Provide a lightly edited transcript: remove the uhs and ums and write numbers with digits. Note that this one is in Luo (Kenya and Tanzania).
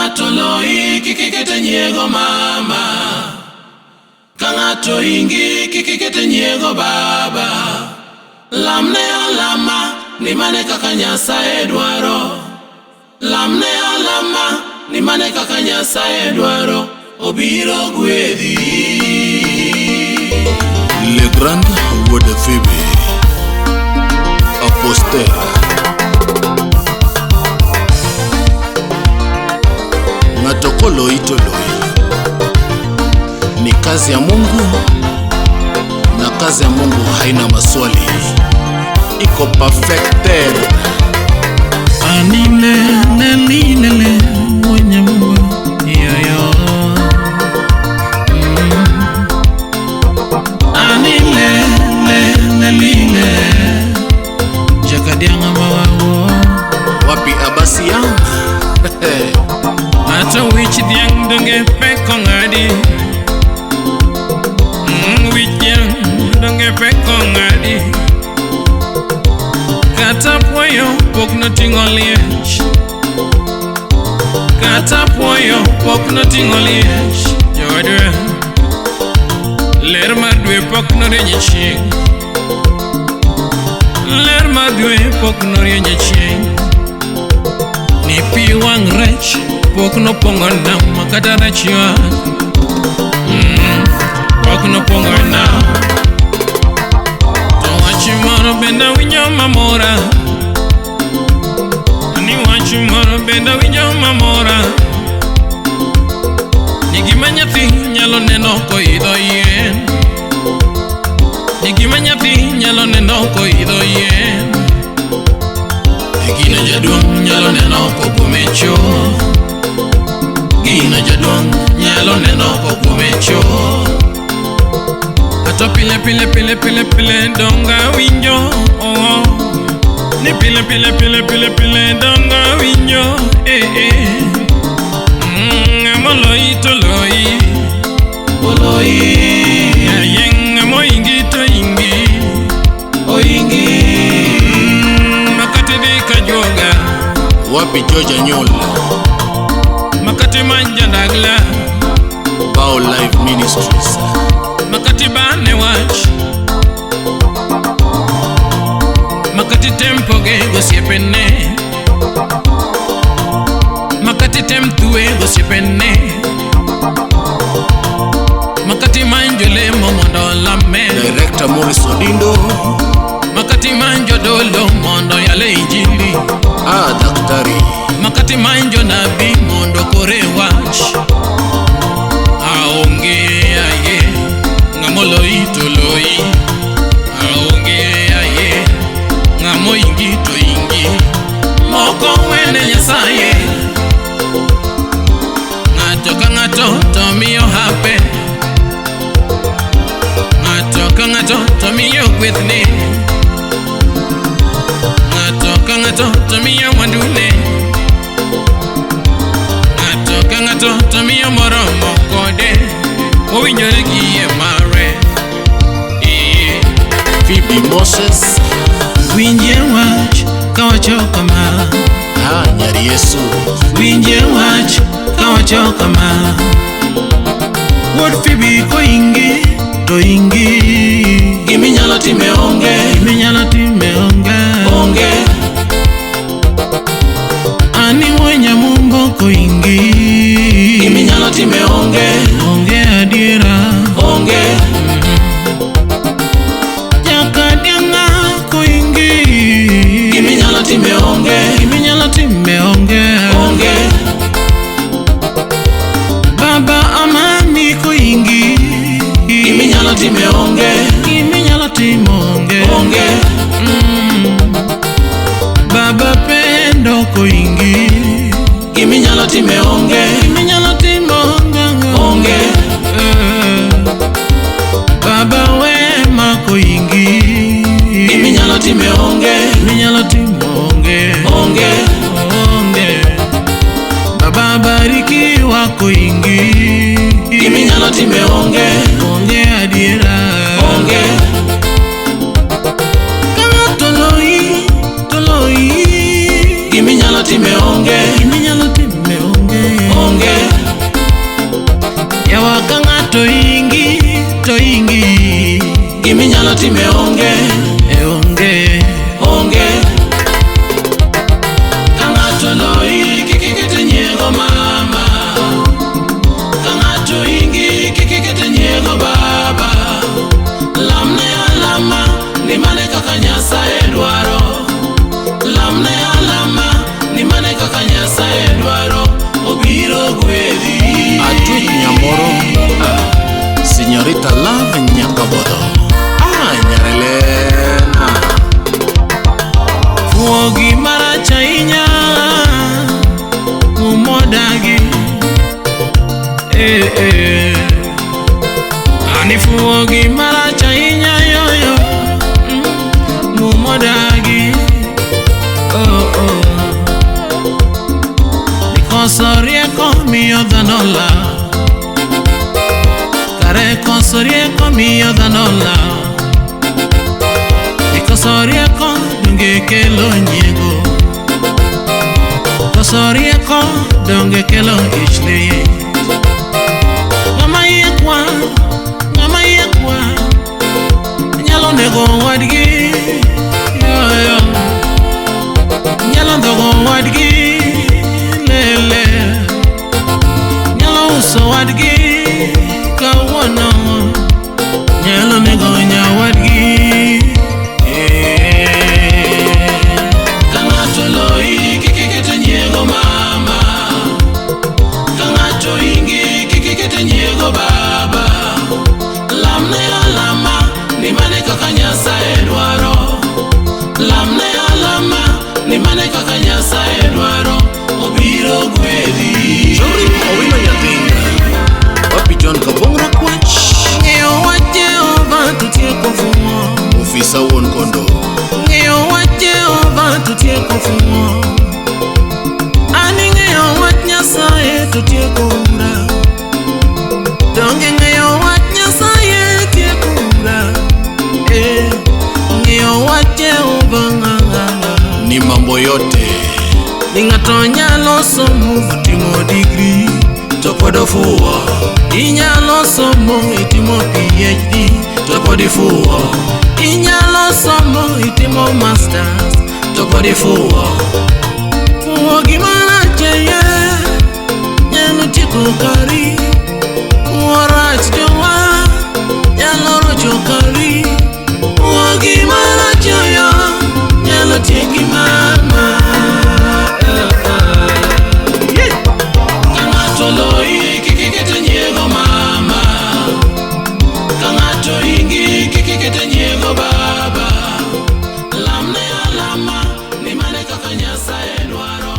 ng'ato loyi kik ikete nyiego mama. Ka ng'ato ingi kik ikete nyiego baba. Lamne alama ni mane kaka Nyasaye dwaro. Lamne alama ni mane kaka Nyasaye dwaro. Obiro gwedhi. Le Grand Wuod Phoebe Apostel. Ng'ato koloyi to loyi. Ni kazi ya Mungu na kazi ya Mungu haina maswali. Iko perfected. Anile lelilele mwenye Mungu yoyo. Anile lelilele Jakadianga mawawo. Wapi Abasia? Ato wich dhiang' donge pek ong'adi. Wich dhiang' donge pek ong'adi. Kata puoyo pok noting'o liech. Kata puoyo pok noting'o liech. Jowadwa, ler mar dwe pok norieny e chieng'. Ler mar dwe pok norieny e chieng'. Ni pi wang' rech pok nopong'o nam kata rech ywak. Pok nopong'o nam. To wach moro bende awinjo mamora. Ni wach moro bende awinjo mamora. Ni gima nyathi nyalo neno koidho yien. Ni gima nyathi nyalo neno koidho yien. E gino jaduong' nyalo neno kokuom e cho. Gino jaduong' nyalo neno kokuom e cho. Ato pile pile pile pile pile donga winjo oh. Ni pile pile pile pile pile donga winjo eh eh. Ng'ama oloyi to loyi. Oloyi. Aye ng'ama oingi to ingi. Oingi. Makati dhi ka juoga. Wapi George Anyol? Makati manjandagla. Bao Live Ministries. Makati bane wach. Makati tempoge gosiepene. Makati tem tuwe gosiepene. Makati manjo lemo mondo olame. Director Morris Odindo. Makati manjo dolo mondo yale injili. Ah, daktari. Makati manjo nabii mondo kore wach. Aonge aye ng'ama oloyi to loyi. Aonge aye ng'ama oingi to ingi. Moko wene Nyasaye. Ng'ato ka ng'ato to miyo hape. Ng'ato ka ng'ato to miyo gwethne. Ng'ato ka ng'ato to miyo mwandune. Ng'ato ka ng'ato to miyo moromo kode. Owinjore gi yie mare. Eh. Phoebe Moses. Winjie wach kawacho kama. Ah, Nyar Yesu. Winjie wach kawacho kama. Wuod Phoebe koingi to ingi. Giminyalo time onge. Giminyalo time onge. Onge. Ani wuo Nyamumbo koingi. Giminyalo time onge. Onge adiera. Onge. Jakadianga koingi. Giminyalo time onge. Giminyalo time onge. Onge. Baba Amani koingi. Giminyalo time onge. Giminyalo timo onge. Onge. Baba Pendo koingi. Giminyalo time onge. Giminyalo timo onge. Onge. Baba Wema koingi. Giminyalo time onge. Giminyalo timo onge. Onge. Onge. Baba Barikiwa koingi. Giminyalo time onge. Onge adiera. Onge. Ka ng'ato loyi to loyi. Giminyalo time onge. Giminyalo time onge. Onge. onge. Yawa ka ng'ato ingi to ingi, giminyalo time onge, e onge, onge. Ka ng'ato loyi kik ikete nyiego mama, ka ng'ato ingi kik ikete nyiego baba. Lamne alama ni mane kaka Nyasaye dwaro, lamne alama ni mane kaka Nyasaye dwaro, obiro gwedhi. Atwich Nyamoro. Signorita Love Nyakabodo. Nyarelena. Fuo gimarach ahinya mumodagi, eh, eh. Ani fuo gimarach ahinya yoyo, mumodagi, oh, oh. Koso rieko miyo dhano lal, kare koso rieko miyo dhano lal. Koso rieko donge kelo nyiego, koso rieko donge kelo ich lit. Ng'ama iye kwar, ng'ama iye kwar nyalo nego wadgi, yoyo, nyalo ndhogo wadgi lele, nyalo uso wadgi kawuono, nyalo nego nyawadgi. Ka ng'ato loyi kik ikete nyiego mama, ka ng'ato ingi kik ikete nyiego baba. Lamne alama ni mane kaka Nyasaye dwaro, lamne alama ni mane kaka Nyasaye dwaro, obiro gwedhi. Jorim Owino Nyathinga. Wapi John Kabong Rakwach. Ng'eyo wach Jehova to tieko fuwo, Ofisa wuon kondo. ng'eyo wach Jehova to tieko fuwo. An ing'eyo wach Nyasaye to tieko ura, donge ng'eyo wach Nyasaye tieko ura. Eh, ng'eyo wach Jehova nga, nga, nga. Ni mambo yote. Ni ng'ato nyalo somo timo degree to pod ofuwo, inyalo somo itimo PhD to pod ifuwo, inyalo somo itimo masters to pod ifuwo. Fuwo gimarach eye nyalo tieko kari, fuwo rach jowa nyalo rocho kari, fuwo gimarach yoyo nyalo tieki mama. Ka ng'ato loyi kik ikete nyiego mama, ka ng'ato ingi kik ikete nyiego baba. Lamne alama ni mane kaka Nyasaye dwaro.